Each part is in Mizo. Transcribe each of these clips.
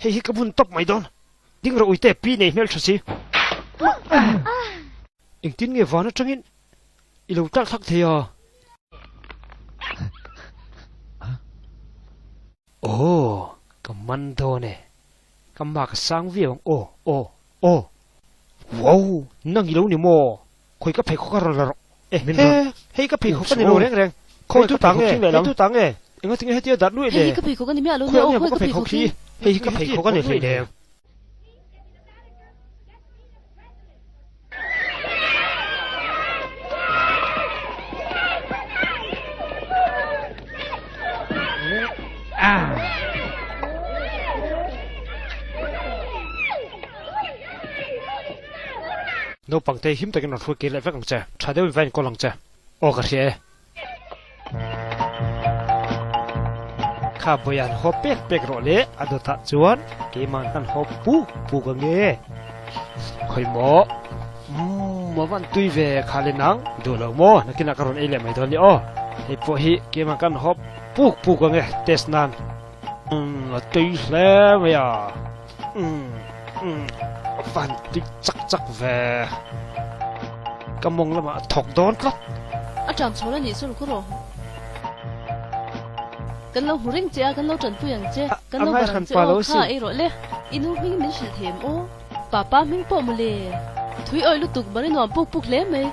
Hei hi ka bun tawp mai dawn. Ding rawh uite, pi nei hmel tha si. Engtin nge van atangin i lo talh thlak thei a? Aw, ka man dawn e. Ka mak a sang viau ang. Aw, aw, aw. Wow, nang i lo ni maw? Khawi ka pheikhawk a rawn la rawh. E, he, hei ka pheikhawk a ni lo reng reng. Khawi ka pheikhawk hi lehlam. Hei tu ta nge? Enga tinge hetia dat luih le? Hei hi ka pheikhawk a ni miah lo nia. Khawi ang nge maw ka pheikhawk hi? Hei hi ka pheikhawk a ni hlei lem. Naupang te him takin rawn hruai kir leh vek ang che. Tha deuhin va enkawl ang che. Aw ka hria e. Kha vawi an haw pek pek rawh le, a dawtah chuan keimah an kan haw puk puk ang e. Khawi maw? Umm, a van tui ve kha le nang. Duh lo maw? Nakinah ka rawn ei leh mai dawn ni aw. Hei pawh hi keimah kan haw puk puk ang e, test nan. Umm, a tui hle mai a. Umm, umm, a van tui chak chak ve. Ka mawng lamah a thawk dawn tlat. A ṭam chhawl a nih chu lukawr aw. Kan lo hmu reng che a, kan lo ṭanpui ang che. Kan lo bar ang che aw, kha ei rawh le. I nu hming min hrilh them aw. Papa hming pawh mawle. Thui awih lutuk bar i nuam puk puk hle mai.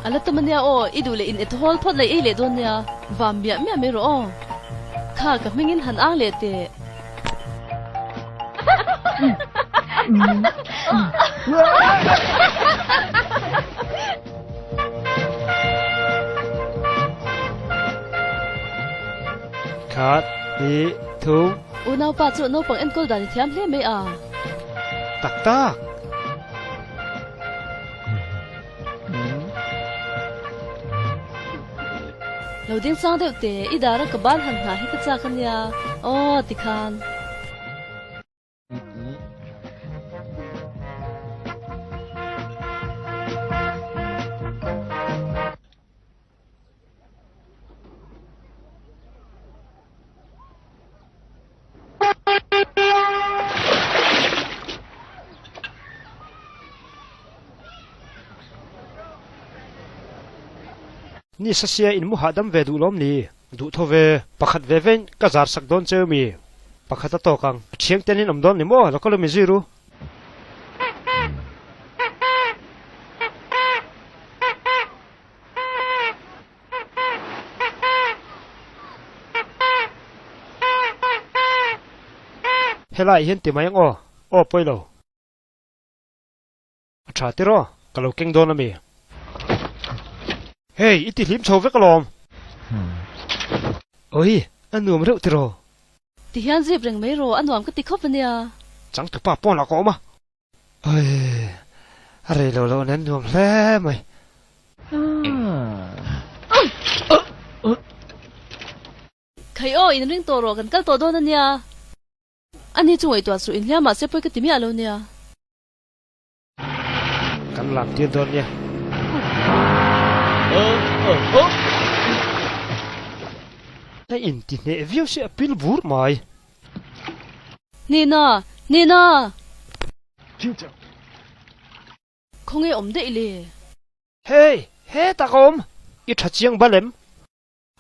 A la tam ania aw, i duh leh in et hawl phawt leh ei leh dawn nia. Vam miah miah mai rawh aw. Kha ka hmingin han ang leh teh. Khat, hnih, thum. Unaupa chu naupang enkawl dan i thiam hle mai a. Tak tak. Lo ding chang deuh teh, i dar a ka ban han hna hi ka chak a nia. Aw, tikhan. Ni sasia in mu hahdam ve duh lawm ni? Duh tho ve. Pakhat ve vein ka zar sak dawn cheu mi? Pakhat a tawk ang. A thiang ten in awm dawn ni maw? Lo ka lo mi zui ru. Helaiah hian ti mai ang aw. Aw pawi lo. A tha tiraw? Ka lo keng dawn a mi. Hey, i ti hlim chho vek alawm. Oi, a nuam reuh tiraw? Ti hian zip reng mai rawh, a nuam ka ti khawp a nia. Changtupa pawnah ka awm a. Oi, a rei lo loh nen nuam hle mai. Khai aw, in ring tawh rawh, kan kal tawh dawn a nia. Ani chu ngaihtuah suh, inhliam mahse pawi ka ti miah lo nia. Kan lam tir dawn nia. A inti hneh viau si a pil bur mai. Nina! Nina! Khawnge awm daih le? Hey! Hetah ka awm! I tha chiang bal em?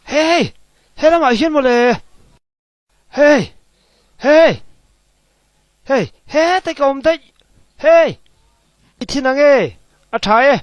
Hey! He lamah hian mawle! Hey! Hey! Hey! Hetah ka awm daih! Hey! I thin ang e! A tha e!